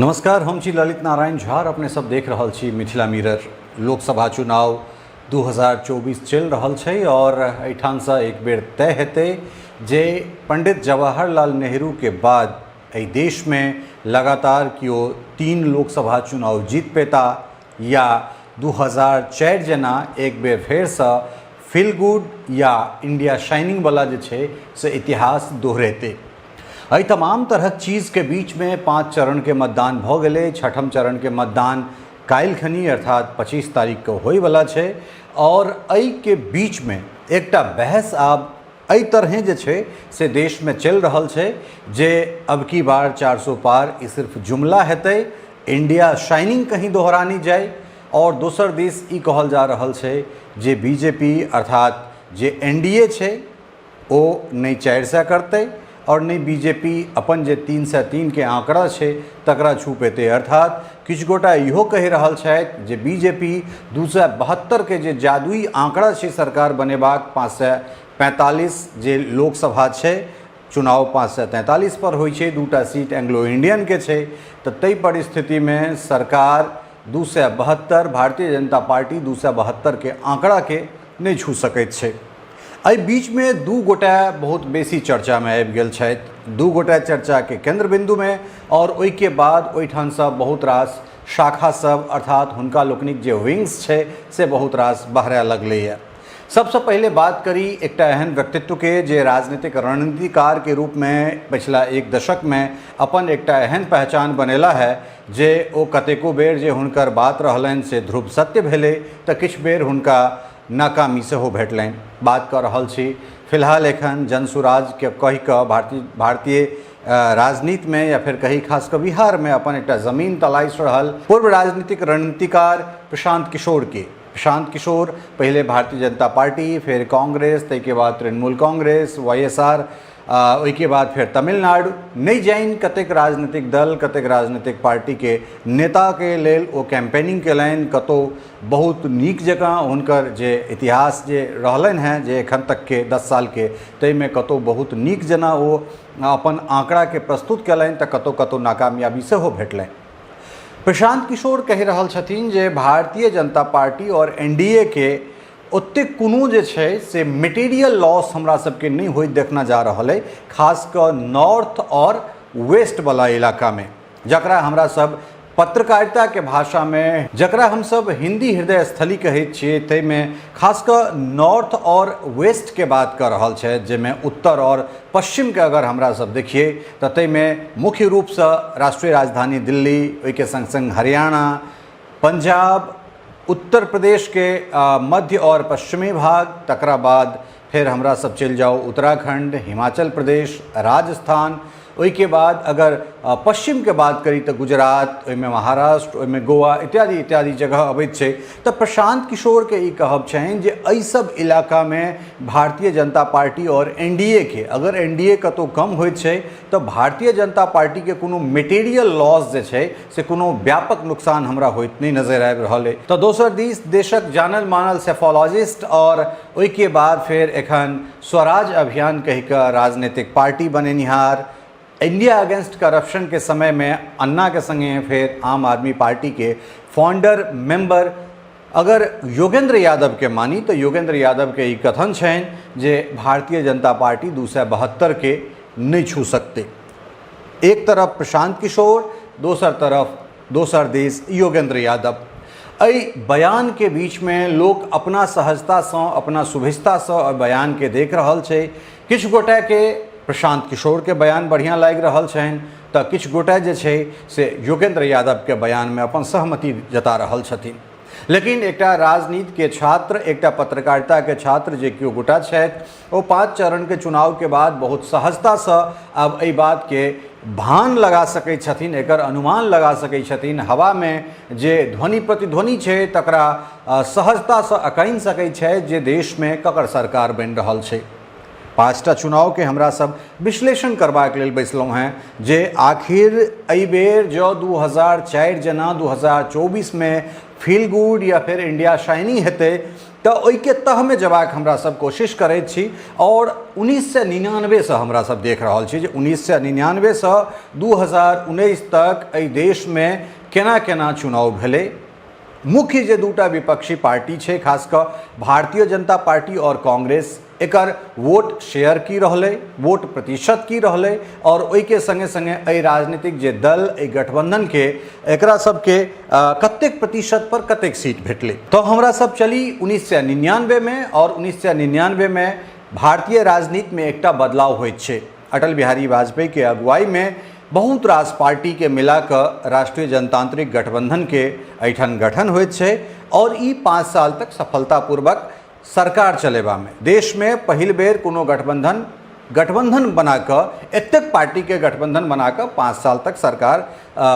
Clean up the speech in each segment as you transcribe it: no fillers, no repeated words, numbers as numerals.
नमस्कार, हम छी ललित नारायण झा। अपने सब देख रहल छी मिथिला मिरर। लोकसभा चुनाव 2024 चलि रहल छै और एहिठामसँ एक बेर तय हेतै जे पंडित जवाहरलाल नेहरूके बाद एहि देशमे लगातार केओ 3 लोकसभा चुनाव जीत पेता या 2004 जेना एक बेर फेरसँ फील गुड या इंडिया शाइनिंग वाला जे छै से इतिहास दोहरेतै। एहि तमाम तरहक चीजके बीचमे 5 चरणके मतदान भऽ गेलै। छठम चरणके मतदान काल्हि खनी अर्थात 25 तारीखके होइवला छै और एहिके बीचमे एकटा बहस आब एहि तरहें जे छै से देशमे चलि रहल छै जे अब की बार 400 पार ई सिर्फ जुमला हेतै, इंडिया शाइनिंग कहीं दोहरानी जाय। और दोसर दिस ई कहल जा रहल छै जे बीजेपी अर्थात जे एनडीए छै ओ नहि 400 करतै और नहि बीजेपी अपन जे 303 के आंकड़ा छै तकरा छू पेतै। अर्थात किछु गोटा इहो कहि रहल छथि जे बीजेपी 272 के जे जादुई आंकड़ा छै सरकार बनेबाक, 545 जे लोकसभा छै, चुनाव 543 पर होइ छै, 2टा सीट एंग्लो इंडियन के छै, तऽ ताहि परिस्थितिमे सरकार 272, भारतीय जनता पार्टी 272 के आंकड़ाके नहि छू सकैत छै। एहि बीचमे 2 गोटा बहुत बेसी चर्चामे आबि गेल छथि, 2 गोटा चर्चाके केन्द्र बिन्दुमे, और ओहिके बाद ओहिठामसँ बहुत रास शाखा सब अर्थात हुनका लोकनिक जे विंग्स छै से बहुत रास बहराए लगलैए। सबसँ पहिले बात करी एकटा एहन व्यक्तित्वके जे राजनीतिक रणनीतिकारके रूपमे पछिला एक दशकमे अपन एकटा एहन पहचान बनेला है जे ओ कतेको बेर जे हुनकर बात रहलनि से ध्रुव सत्य भेलै, तऽ किछु बेर हुनका नाकामी सेहो भेटलनि। बात कऽ रहल छी फिलहाल एखन जनसुराजके कहि कऽ भारतीय राजनीतिमे या फेर कही खास कऽ बिहारमे अपन एकटा जमीन तलाशि रहल पूर्व राजनीतिक रणनीतिकार प्रशांत किशोरके। प्रशांत किशोर पहिले भारतीय जनता पार्टी, फेर कांग्रेस, ताहिके बाद तृणमूल कांग्रेस, YSR, ओहिके बाद फेर तमिलनाडु, नहि जानि कतेक राजनीतिक दल, कतेक राजनीतिक पार्टीके नेताके लेल ओ कैम्पेनिंग केलनि। कतहु बहुत नीक जकाँ हुनकर जे इतिहास जे रहलनि हेँ जे एखन तकके 10 सालके, ताहिमे कतहु बहुत नीक जेना ओ अपन आँकड़ाके प्रस्तुत केलनि तऽ कतहु कतहु नाकामयाबी सेहो भेटलनि। प्रशांत किशोर कहि रहल छथिन जे भारतीय जनता पार्टी आओर NDA के ओतेक कोनो जे छै से मेटेरियल लॉस हमरा सबके नहि होइत देखना जा रहल अइ, खास कऽ नॉर्थ आओर वेस्ट वाला इलाकामे, जकरा हमरा सब पत्रकारिताके भाषामे जकरा हमसब हिंदी हृदय स्थली कहैत छियै, ताहिमे खास कऽ नॉर्थ आओर वेस्टके बात कऽ रहल छथि, जाहिमे उत्तर आओर पश्चिमके अगर हमरा सब देखियै तऽ ताहिमे मुख्य रूपसँ राष्ट्रीय राजधानी दिल्ली, ओहिके सङ्ग सङ्ग हरियाणा, पंजाब, उत्तर प्रदेशके मध्य आओर पश्चिमी भाग, तकरा बाद फेर हमरा सब चलि जाउ उत्तराखंड, हिमाचल प्रदेश, राजस्थान, ओहिके बाद अगर पश्चिमके बात करी तऽ गुजरात, ओहिमे महाराष्ट्र, ओहिमे गोवा इत्यादि इत्यादि जगह अबैत छै। तऽ प्रशांत किशोरके ई कहब छनि जे एहि सब इलाकामे भारतीय जनता पार्टी आओर NDA के, अगर NDA कतहु कम होइत छै तऽ भारतीय जनता पार्टीके कोनो मेटेरियल लॉस जे छै से कोनो व्यापक नुकसान हमरा होइत नहि नजरि आबि रहल अइ। तऽ दोसर दिस देशक जानल मानल सेफोलॉजिस्ट आओर ओहिके बाद फेर एखन स्वराज अभियान कहि कऽ राजनीतिक पार्टी बनेनिहार, इंडिया अगेंस्ट करप्शन के समय में अन्ना के संगे फेर आम आदमी पार्टी के फाउंडर मेंबर अगर योगेंद्र यादव के मानी तो योगेंद्र यादव के ई कथन छनि जे भारतीय जनता पार्टी 272 के नहीं छू सकते। एक तरफ प्रशांत किशोर, दोसर तरफ दोसर देश योगेंद्र यादव। एहि बयान के बीच में लोक अपना सहजतासँ, अपना सुभिस्तासँ एहि बयान के देख रहल छै। किछु गोटे के प्रशांत किशोर के बयान बढ़िआँ लागि रहल छनि तऽ किछु गोटे जे छै से योगेंद्र यादव के बयान में अपन सहमति जता रहल छथिन। लेकिन एकटा राजनीति के छात्र, एकटा पत्रकारिता के छात्र जे केओ गोटा छथि, ओ 5 चरण के चुनाव के बाद बहुत सहजतासँ आब एहि बात के भान लगा सकै छथिन, एकर अनुमान लगा सकै छथिन, हवामे जे ध्वनि प्रतिध्वनि छै तकरा सहजतासँ अकानि सकै छथि जे देशमे ककर सरकार बनि रहल छै। 5टा चुनावके हमरा सब विश्लेषण करबाक लेल बैसलहुँ हेँ जे आखिर एहि बेर जँ 2004 जेना 2024मे फील गुड या फेर इंडिया शाइनिंग हेतै तऽ ओहिके तहमे जेबाक हमरा सब कोशिश करैत छी। आओर 1999सँ हमरा सब देख रहल छी जे 1999सँ 2019 तक एहि देशमे केना केना चुनाव भेलै। मुख्य जे दूटा विपक्षी पार्टी छै, खास कऽ भारतीय जनता पार्टी आओर कांग्रेस, एकर वोट शेयर की रहलै, वोट प्रतिशत की रहलै, आओर ओहिके सङ्गे सङ्गे एहि राजनीतिक जे दल, एहि गठबंधनके, एकरा सबके कतेक प्रतिशत पर कतेक सीट भेटलै। तऽ हमरा सब चली 1999मे, आओर 1999मे भारतीय राजनीतिमे एकटा बदलाव होइत छै। अटल बिहारी वाजपेयीके अगुवाईमे बहुत रास पार्टीके मिलाकऽ राष्ट्रीय जनतांत्रिक गठबंधनके एहिठाम गठन होइत छै, आओर ई 5 साल तक सफलतापूर्वक सरकार चलेबामे देशमे पहिल बेर कोनो गठबंधन बनाकऽ, एतेक पार्टीके गठबंधन बनाकऽ 5 साल तक सरकार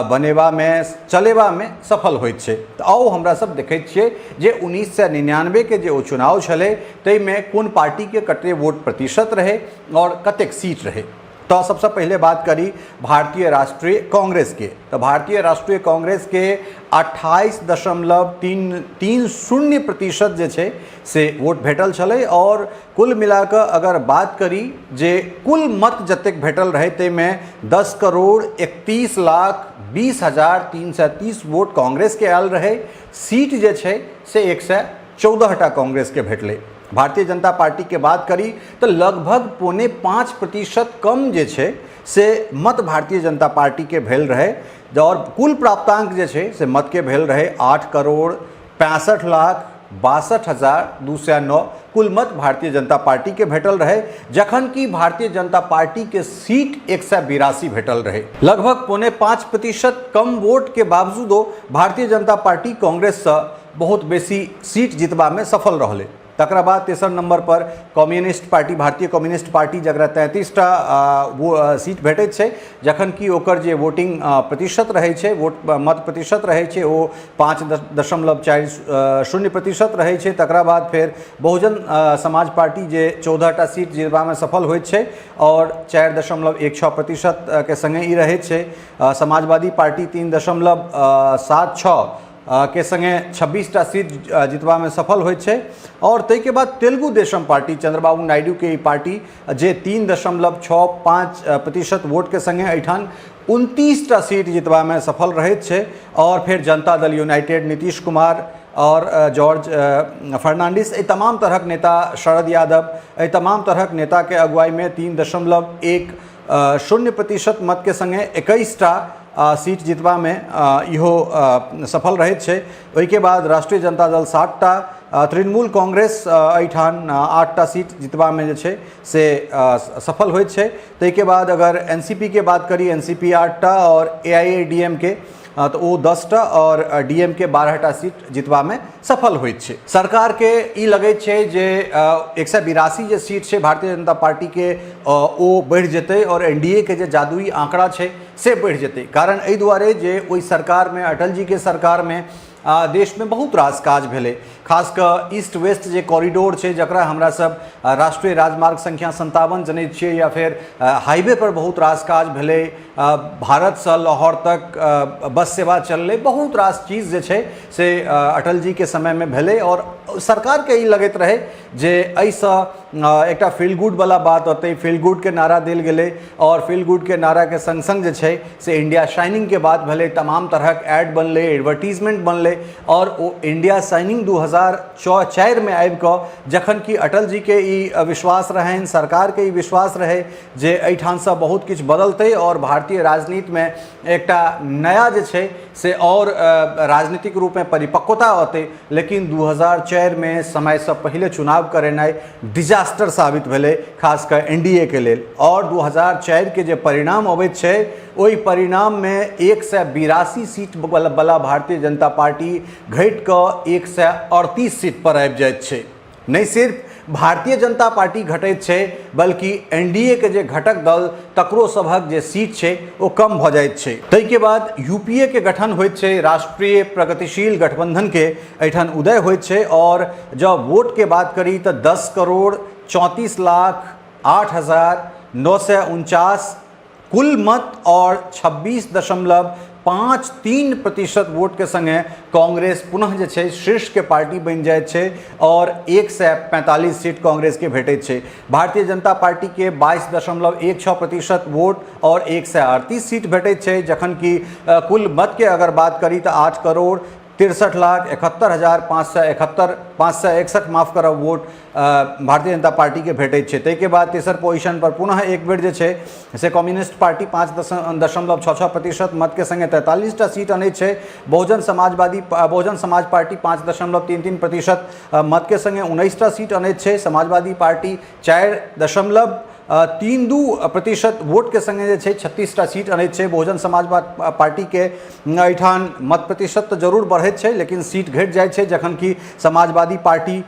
बनेबामे, चलेबामे सफल होइत छै। तऽ आउ हमरा सब देखैत छियै जे 1999के जे ओ चुनाव छलै ताहिमे कोन पार्टीके कतेक वोट प्रतिशत रहै आओर कतेक सीट रहै। तऽ सबसँ पहिले बात करी भारतीय राष्ट्रीय कांग्रेसके, तऽ भारतीय राष्ट्रीय कांग्रेसके 28.330% जे छै से वोट भेटल छलै। आओर कुल मिलाकऽ अगर बात करी जे कुल मत जतेक भेटल रहै ताहिमे 10,31,20,330 वोट कांग्रेसके आयल रहै। सीट जे छै से 114टा कांग्रेसके भेटलै। भारतीय जनता पार्टी के बात करी तऽ लगभग 4.75% कम जे छै से मत भारतीय जनता पार्टी के भेल रहै, आओर कुल प्राप्तांक जे छै से मत के भेल रहै 8,65,62,209 कुल मत भारतीय जनता पार्टी के भेटल रहै, जखन कि भारतीय जनता पार्टी के सीट 182 भेटल रहै। लगभग 4.75% कम वोट के बावजूदो भारतीय जनता पार्टी कांग्रेससँ बहुत बेसी सीट जितबामे सफल रहलै। तकरा बाद तेसर नंबर पर कम्युनिस्ट पार्टी, भारतीय कम्युनिस्ट पार्टी, जकरा 33टा वो सीट भेटैत छै, जखन कि ओकर जे वोटिंग प्रतिशत रहै छै, वोट मत प्रतिशत रहै छै, ओ 5.40% रहै छै। तकरा बाद फेर बहुजन समाज पार्टी जे 14टा सीट जितबामे सफल होइत छै आओर 4.16% के सङ्गे ई रहै छै। समाजवादी पार्टी 3.76 के संगे 26टा सीट जितबामे सफल होइत छै। आओर ताहिके बाद तेलुगु देशम पार्टी, चंद्रबाबू नायडूके ई पार्टी जे 3.65% वोटके संगे एहिठाम 29टा सीट जितबामे सफल रहैत छै। आओर फेर जनता दल यूनाइटेड, नीतीश कुमार आओर जॉर्ज फर्नांडिस, एहि तमाम तरहक नेता, शरद यादव, एहि तमाम तरहक नेताके अगुवाईमे 3.10% मतके संगे 21टा सीट जितबामे इहो सफल रहैत छै। ओहिके बाद राष्ट्रीय जनता दल 7टा, तृणमूल कांग्रेस एहिठाम 8टा सीट जितबामे जे छै से सफल होइत छै। ताहिके बाद अगर एन सी पी के बात करी, एन सी पी 8टा आओर ए आई ए डी एम के तऽ ओ 10टा आओर डी एम के 12टा सीट जितबामे सफल होइत छै। सरकारके ई लगैत छै जे 182 जे सीट छै भारतीय जनता पार्टीके ओ बढ़ि जेतै आओर एन डी ए के जे जादुई आंकड़ा छै से बढ़ि जेतै। कारण एहि दुआरे जे ओहि सरकारमे, अटल जीके सरकारमे देशमे बहुत रास काज भेलै, खास कऽ ईस्ट वेस्ट जे कॉरिडोर छै, जकरा हमरा सब राष्ट्रीय राजमार्ग संख्या 57 जनैत छियै, या फेर हाईवे पर बहुत रास काज भेलै, भारतसँ लाहौर तक बस सेवा चललै, बहुत रास चीज जे छै से अटल जीके समयमे भेलै। आओर सरकारके ई लगैत रहै जे एहिसँ एकटा फील गुड वाला बात अतै, फील गुड के नारा देल गेलै आओर फील गुड के नाराके संग संग जे छै से इंडिया शाइनिंग के बात भेलै, तमाम तरहक एड बनलै, एडवर्टीजमेंट बनलै। आओर ओ इंडिया शाइनिंग 2004मे आबि कऽ, जखन कि अटल जी के ई विश्वास रहनि, सरकारके ई विश्वास रहै जे एहिठामसँ बहुत किछु बदलतै आओर भारतीय राजनीतिमे एकटा नया जे छै से आओर राजनीतिक रूपमे परिपक्वता अतै, लेकिन 2004मे समयसँ पहिले चुनाव करेनाइ डिजास्टर साबित भेलै, खास कऽ एन डी ए के लेल। आओर 2004के जे परिणाम अबैत छै ओहि परिणाममे 182 सीट बला भारतीय जनता पार्टी घटि कऽ 138 सीट पर आबि जाइत छै। नहि सिर्फ भारतीय जनता पार्टी घटैत छै, बल्कि एन डी ए के जे घटक दल तकरो सभक जे सीट छै ओ कम भऽ जाइत छै। ताहिके बाद यू पी ए के गठन होइत छै, राष्ट्रीय प्रगतिशील गठबंधन के एहिठाम उदय होइत छै। आओर जँ वोटके बात करी तऽ 10,34,00,000 8,949 कुल मत आओर 26.53% वोटके सङ्गे कांग्रेस पुनः जे छै शीर्षके पार्टी बनि जाइत छै आओर 145 सीट कांग्रेसके भेटैत छै। भारतीय जनता पार्टीके 22.16% वोट आओर 138 सीट भेटैत छै, जखन कि कुल मतके अगर बात करी तऽ 8,63,71,571 561 माफ करब वोट भारतीय जनता पार्टीके भेटैत छै। ताहिके बाद तेसर पोजिशन पर पुनः एक बेर जे छै से कम्युनिस्ट पार्टी 5.66% मतके सङ्गे 43टा सीट अनैत छै। बहुजन समाज पार्टी 5.33% मतके सङ्गे 19टा सीट अनैत छै। समाजवादी पार्टी 4.32% वोटके सङ्गे जे छै 36टा सीट अनैत छै। बहुजन समाज पार्टीके एहिठाम मत प्रतिशत तऽ जरूर बढ़ैत छै, लेकिन सीट घटि जाइ छै, जखन कि समाजवादी पार्टी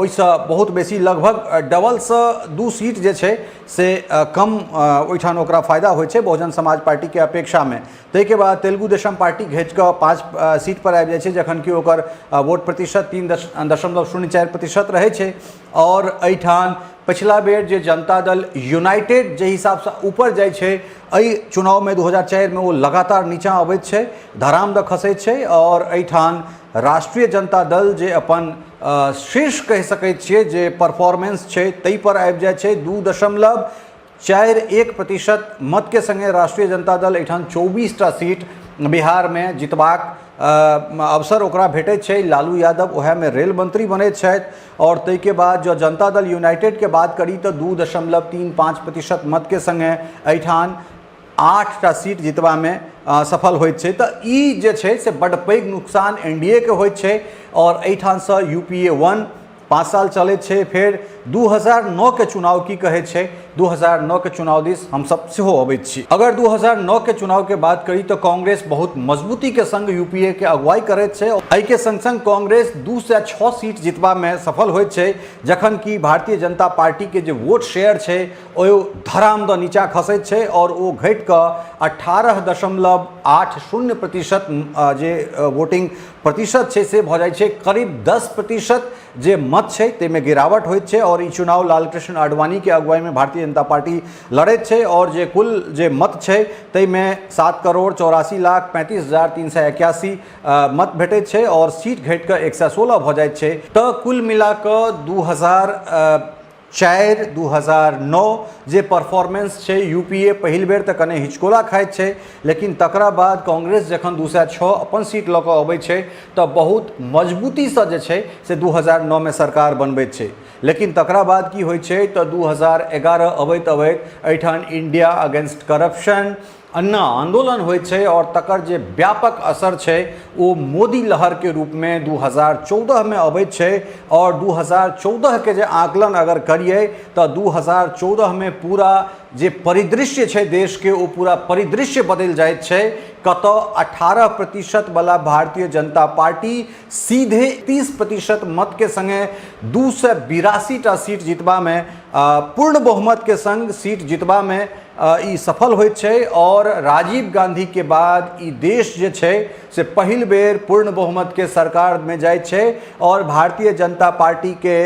ओहिसँ बहुत बेसी लगभग डबलसँ 2 सीट जे छै से कम ओहिठाम ओकरा फायदा होइ छै बहुजन समाज पार्टीके अपेक्षामे। ताहिके बाद तेलुगु देशम पार्टी घटि कऽ 5 सीट पर आबि जाइ छै, जखन कि ओकर वोट प्रतिशत 3.04% रहै छै। आओर एहिठाम पछिला बेर जे जनता दल यूनाइटेड जे हिसाबसँ ऊपर जाइ छै, एहि चुनावमे 2004मे ओ लगातार नीचाँ अबैत छै, धराम दऽ खसैत छै। आओर एहिठाम राष्ट्रीय जनता दल जे अपन शीर्ष कहि सकैत छियै जे परफॉर्मेंस छै ताहि पर आबि जाइ छै। 2.41% मतके सङ्गे राष्ट्रीय जनता दल एहिठाम 24टा सीट बिहारमे जितबाक अवसर ओकरा भेटैत छै। लालू यादव ओएहमे रेल मंत्री बनैत छथि। आओर ताहिके बाद जँ जनता दल यूनाइटेडके बात करी तऽ 2.35% मतके सङ्गे एहिठाम 8टा सीट जितबामे सफल होइत छै। तऽ ई जे छै से बड्ड पैघ नुकसान एन डी ए के होइत छै। आओर एहिठामसँ यू पी ए 1 5 साल चलैत छै। फेर 2009 के चुनाव की कहै छै, 2009 के चुनाव दिस हमसब सेहो अबैत छी। अगर 2009 के चुनाव के बात करी तऽ कांग्रेस बहुत मजबूती के संग यूपीए के अगुवाई करैत छै। एहिके संग संग कांग्रेस 206 सीट जितबामे सफल होइत छै, जखन कि भारतीय जनता पार्टी के जे वोट शेयर छै ओ धराम दऽ नीचा खसैत छै आओर ओ घटि कऽ 18.80% जे वोटिंग प्रतिशत छै से भऽ जाइ छै। करीब 10% जे मत छै ताहिमे गिरावट होइत छै। आओर ई चुनाव लालकृष्ण आडवाणीके अगुवाईमे भारतीय जनता पार्टी लड़ैत छै। आओर जे कुल जे मत छै ताहिमे 7,84,35,381 मत भेटैत छै आओर सीट घटि कऽ 116 भऽ जाइत छै। तऽ कुल मिला कऽ 2004 2009 जे परफॉर्मेंस छै, यू पी ए पहिल बेर तऽ कने हिचकोला खाइत छै, लेकिन तकरा बाद कांग्रेस जखन 206 अपन सीट लऽ कऽ अबै छै तऽ बहुत मजबूतीसँ जे छै से 2009 मे सरकार बनबैत छै। लेकिन तकरा बाद की होइ छै तऽ 2011 अबैत अबैत एहिठाम इंडिया अगेंस्ट करप्शन अन्ना आंदोलन होइत छै आओर तकर जे व्यापक असर छै ओ मोदी लहरके रूपमे 2014मे अबैत छै। आओर 2014के जे आकलन अगर करियै तऽ 2014मे पूरा जे परिदृश्य छै देशके ओ पूरा परिदृश्य बदलि जाइत छै। कतऽ 18% वाला भारतीय जनता पार्टी सीधे 30% मतके सङ्गे 282टा सीट जितबामे पूर्ण बहुमतके सङ्ग सीट जितबामे ई सफल होइत छै। आओर राजीव गांधीके बाद ई देश जे छै से पहिल बेर पूर्ण बहुमतके सरकारमे जाइत छै। आओर भारतीय जनता पार्टीके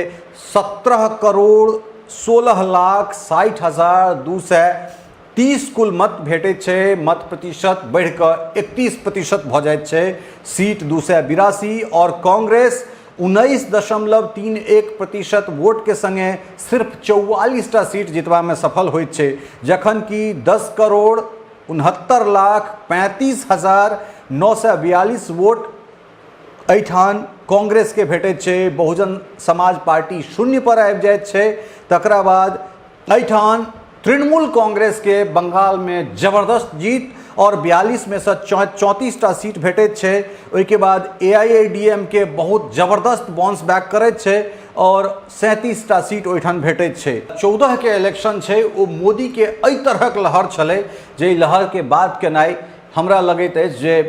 17,16,60,230 कुल मत भेटैत छै। मत प्रतिशत बढ़ि कऽ 31% भऽ जाइत छै, सीट 282। आओर कांग्रेस 19.31% वोटके सङ्गे सिर्फ 44टा सीट जितबामे सफल होइत छै, जखन कि 10,69,35,942 वोट एहिठाम कांग्रेसके भेटैत छै। बहुजन समाज पार्टी शून्य पर आबि जाइत छै। तकरा बाद एहिठाम तृणमूल कांग्रेसके बंगालमे जबरदस्त जीत और 42 में से 34टा सीट भेटैत छै। ओहिके बाद A I A D M K बहुत जबरदस्त बाउंस बैक करैत छै और 37टा सीट ओहिठाम भेटैत छै। 14 के इलेक्शन छै ओ मोदीके एहि तरहक लहर छलै जे लहरके बात केनाइ हमरा लगैत अछि जे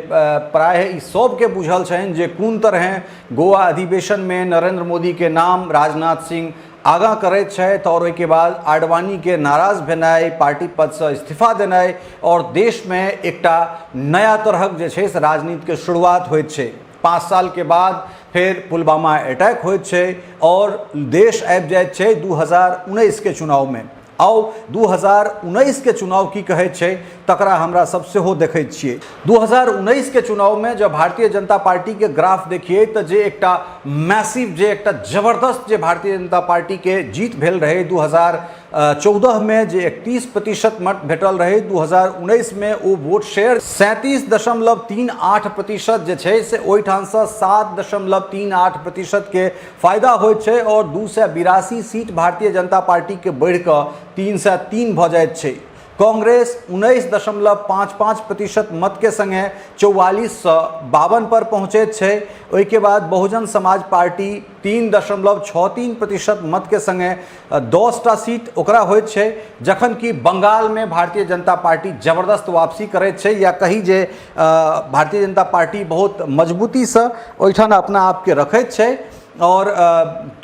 प्रायः ई सबके बुझल छनि जे कोन तरहें गोवा अधिवेशनमे नरेंद्र मोदीके नाम राजनाथ सिंह आगाँ करैत छथि और ओहिके बाद आडवाणीके नाराज भेनाइ, पार्टी पदसँ इस्तीफा देनाइ और देशमे एकटा नया तरहक जे छै से राजनीतिके शुरुआत होइत छै। 5 सालके बाद फेर पुलवामा अटैक होइत छै आओर देश आबि जाइत छै 2019 के चुनावमे। आउ, 2019 के चुनाव की कहै छै, तकरा हमरा सब सेहो देखै छियै। 2019 के चुनावमे जब भारतीय जनता पार्टीके ग्राफ देखियै, तऽ जे एकटा मैसिव, जे एकटा जबरदस्त जे भारतीय जनता पार्टीके जीत भेल रहै 2014मे, जे 31% मत भेटल रहै, 2019मे ओ वोट शेयर 37.38% जे छै से ओहिठामसँ 7.38%के फायदा होइत छै आओर 282 सीट भारतीय जनता पार्टीके बढ़ि कऽ 303 भऽ जाइत छै। कांग्रेस 19.55% मतके संगे 44सँ 52 पर पहुँचैत छै। ओहिके बाद बहुजन समाज पार्टी 3.63% मतके संगे 10टा सीट ओकरा होइत छै, जखन कि बंगालमे भारतीय जनता पार्टी जबरदस्त वापसी करैत छै, या कही जे भारतीय जनता पार्टी बहुत मजबूतीसँ ओहिठाम अपना आपके रखैत छै आओर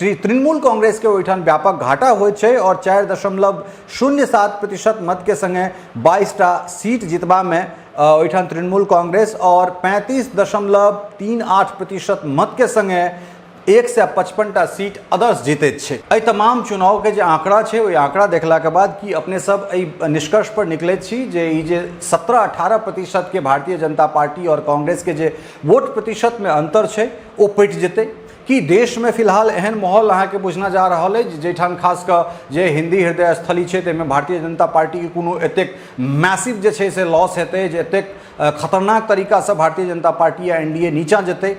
तृणमूल कांग्रेसके ओहिठाम व्यापक घाटा होइत छै आओर 4.07% मतके संगे 22टा सीट जितबामे ओहिठाम तृणमूल कांग्रेस आओर 35.38% मतके संगे 155टा सीट अदर्स जीतैत छै। एहि तमाम चुनावके जे आंकड़ा छै, ओहि आंकड़ा देखलाके बाद की अपने सब एहि निष्कर्ष पर निकलैत छी जे ई जे 17-18%के भारतीय जनता पार्टी आओर कांग्रेसके जे वोट प्रतिशतमे अंतर छै, ओ पटि जेतै कि? देशमे फिलहाल एहन माहौल अहाँके बुझना जा रहल अछि, जाहिठाम खास कऽ जे हिंदी हृदय स्थली छै, ताहिमे भारतीय जनता पार्टीके कोनो एतेक मैसिव जे छै से लॉस हेतै, जे एतेक खतरनाक तरीकासँ भारतीय जनता पार्टी या एनडीए नीचाँ जेतै?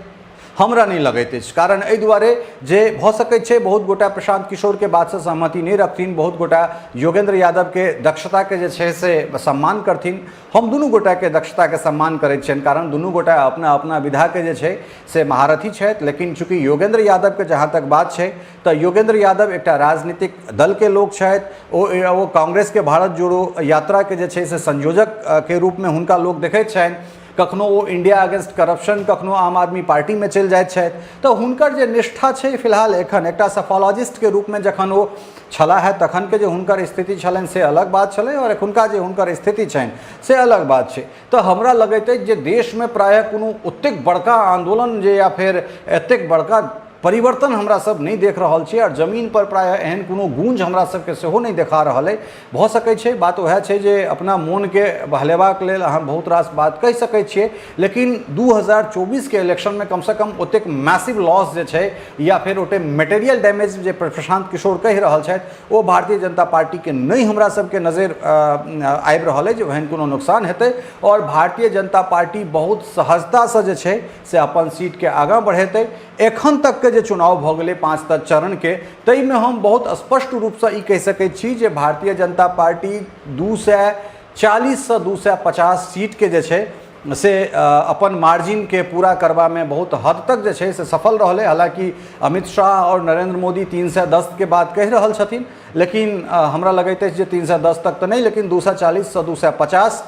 हमरा नहि लगैत अछि। कारण एहि दुआरे जे भऽ सकैत छै बहुत गोटा प्रशांत किशोरके बातसँ सहमति नहि रखथिन, बहुत गोटा योगेंद्र यादवके दक्षताके जे छै से सम्मान करथिन। हम दुनू गोटाके दक्षताके सम्मान करैत छियनि, कारण दुनू गोटा अपना अपना विधाके जे छै से महारथी छथि। लेकिन चूँकि योगेंद्र यादवके जहाँ तक बात छै, तऽ योगेंद्र यादव एकटा राजनीतिक दलके लोक छथि। ओ कांग्रेसके भारत जोड़ो यात्राके जे छै से संयोजक के रूपमे हुनका लोक देखैत छनि। कखनो ओ इंडिया अगेंस्ट करप्शन, कखनो आम आदमी पार्टीमे चलि जाइत छथि। तऽ हुनकर जे निष्ठा छै फिलहाल एखन, एकटा सफोलॉजिस्टके रूपमे जखन ओ छलाह है, तखनके जे हुनकर स्थिति छलनि से अलग बात छलै आओर एखुनका जे हुनकर स्थिति छनि से अलग बात छै। तऽ हमरा लगैत अछि जे देशमे प्रायः कोनो ओतेक बड़का आन्दोलन जे या फेर एतेक बड़का परिवर्तन हमरा सब नहि देख रहल छी आओर जमीन पर प्रायः एहन कोनो गूंज हमरा सबके सेहो नहि देखा रहल अइ। भऽ सकै छै, बात उएह छै जे अपना मोनके बहलेबाक लेल अहाँ बहुत रास बात कहि सकै छियै, लेकिन 2024के इलेक्शनमे कमसँ कम ओतेक मैसिव लॉस जे छै या फेर ओतेक मेटेरियल डैमेज जे प्रशांत किशोर कहि रहल छथि, ओ भारतीय जनता पार्टीके नहि हमरा सबके नजरि आबि रहल अइ जे ओहन कोनो नुकसान हेतै आओर भारतीय जनता पार्टी बहुत सहजतासँ जे छै से अपन सीटके आगाँ बढ़ेतै। एखन तकके जे चुनाव भऽ गेलै 5टा चरणके, ताहिमे हम बहुत स्पष्ट रूपसँ ई कहि सकै छी जे भारतीय जनता पार्टी 240सँ 250 सीटके जे छै से अपन मार्जिनके पूरा करबामे बहुत हद तक जे छै से सफल रहलै। हालाँकि अमित शाह आओर नरेंद्र मोदी 310के बात कहि रहल छथिन, लेकिन हमरा लगैत अछि जे 310 तक तऽ नहि, लेकिन 240सँ 250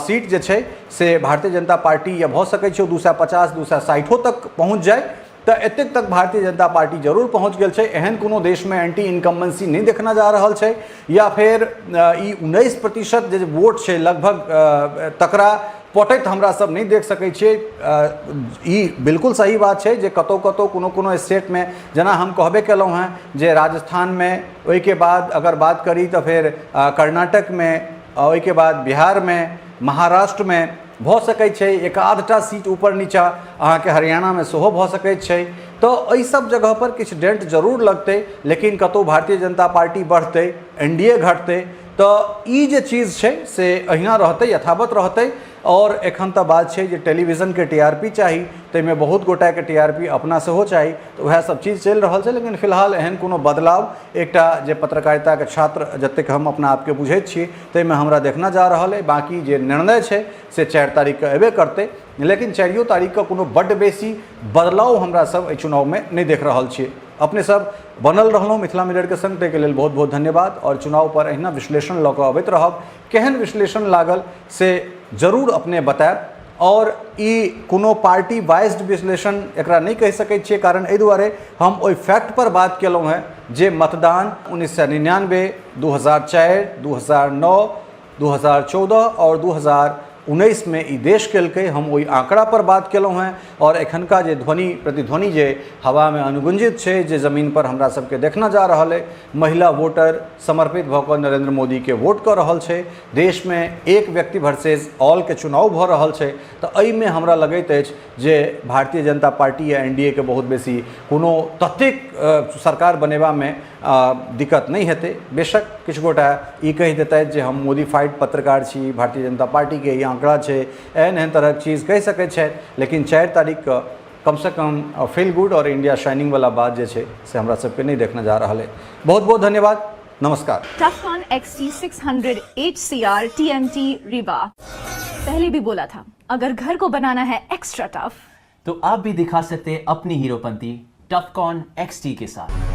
सीट जे छै से भारतीय जनता पार्टी, या भऽ सकै छै 250, 260 तक पहुँच जाय, तऽ एतेक तक भारतीय जनता पार्टी जरूर पहुँच गेल छै। एहन कोनो देशमे एंटी इनकम्बेंसी नहि देखना जा रहल छै या फेर ई 19% जे वोट छै लगभग, तकरा पटैत हमरा सब नहि देख सकै छियै। ई बिल्कुल सही बात छै जे कतहु कतहु कोनो कोनो स्टेटमे, जेना हम कहबे केलहुँ हेँ जे राजस्थानमे, ओहिके बाद अगर बात करी तऽ फेर कर्नाटकमे, ओहिके बाद बिहारमे, महाराष्ट्रमे भऽ सकै छै एक आधटा सीट ऊपर नीचा, अहाँके हरियाणामे सेहो भऽ सकै छै। तऽ एहि सब जगह पर किछु डेंट जरूर लगतै, लेकिन कतहु भारतीय जनता पार्टी बढ़तै, एनडीए घटतै, तऽ ई जे चीज छै से अहिना रहतै, यथावत रहतै। आओर एखन तऽ बात छै जे टेलीविजनके टीआरपी चाही, ताहिमे बहुत गोटाके टीआरपी अपना सेहो चाही, तऽ उएह सब चीज चलि रहल छै। लेकिन फिलहाल एहन कोनो बदलाव एकटा जे पत्रकारिताके छात्र जतेक हम अपना आपके बुझैत छी, ताहिमे हमरा देखना जा रहल अइ। बाँकी जे निर्णय छै से 4 तारीखके अयबे करतै, लेकिन 4 तारीखके कोनो बड्ड बेसी बदलाव हमरा सब एहि चुनावमे नहि देख रहल छियै। अपने सब बनल रहलहुँ मिथिला मिररके संग, ताहिके लेल बहुत बहुत धन्यवाद आओर चुनाव पर एहिना विश्लेषण लऽ कऽ अबैत रहब। केहन विश्लेषण लागल से जरूर अपने बतायब। आओर ई कोनो पार्टी वाइज्ड विश्लेषण एकरा नहि कहि सकै छियै, कारण एहि दुआरे हम ओहि फैक्ट पर बात केलहुँ हेँ जे मतदान 1999, 2004, 2009, 2014 आओर दू हजार 2019 मे ई देश केलकै, हम ओहि आंकड़ा पर बात केलहुँ हेँ। आओर एखनका जे ध्वनि प्रतिध्वनि जे हवामे अनुगुंजित छै, जे जमीन पर हमरा सबके देखना जा रहल अइ, महिला वोटर समर्पित भऽ कऽ नरेंद्र मोदीके वोट कऽ रहल छै। देशमे एक व्यक्ति वर्सेज ऑलके चुनाव भऽ रहल छै, तऽ एहिमे हमरा लगैत अछि जे भारतीय जनता पार्टी या एनडीए के बहुत बेसी कोनो ततेक सरकार बनेबामे दिक्कत नहि हेतै। बेशक किछु गोटा ई कहि देतथि जे हम मोदीफाइड पत्रकार छी, भारतीय जनता पार्टीके ई आंकड़ा छै, एहन एहन तरहक चीज कहि सकैत छथि, लेकिन 4 तारीखके कमसँ कम फील गुड और इंडिया शाइनिंग वाला बात जे छै से हमरा सबके नहि देखने जा रहल अइ। बहुत बहुत धन्यवाद, नमस्कार। Tufcon XT600 HCR TMT Rewa। पहले भी बोला था, अगर घर को बनाना है एक्स्ट्रा टफ तो आप भी दिखा सकते हैं अपनी हीरोपंती टफकॉन XT के साथ।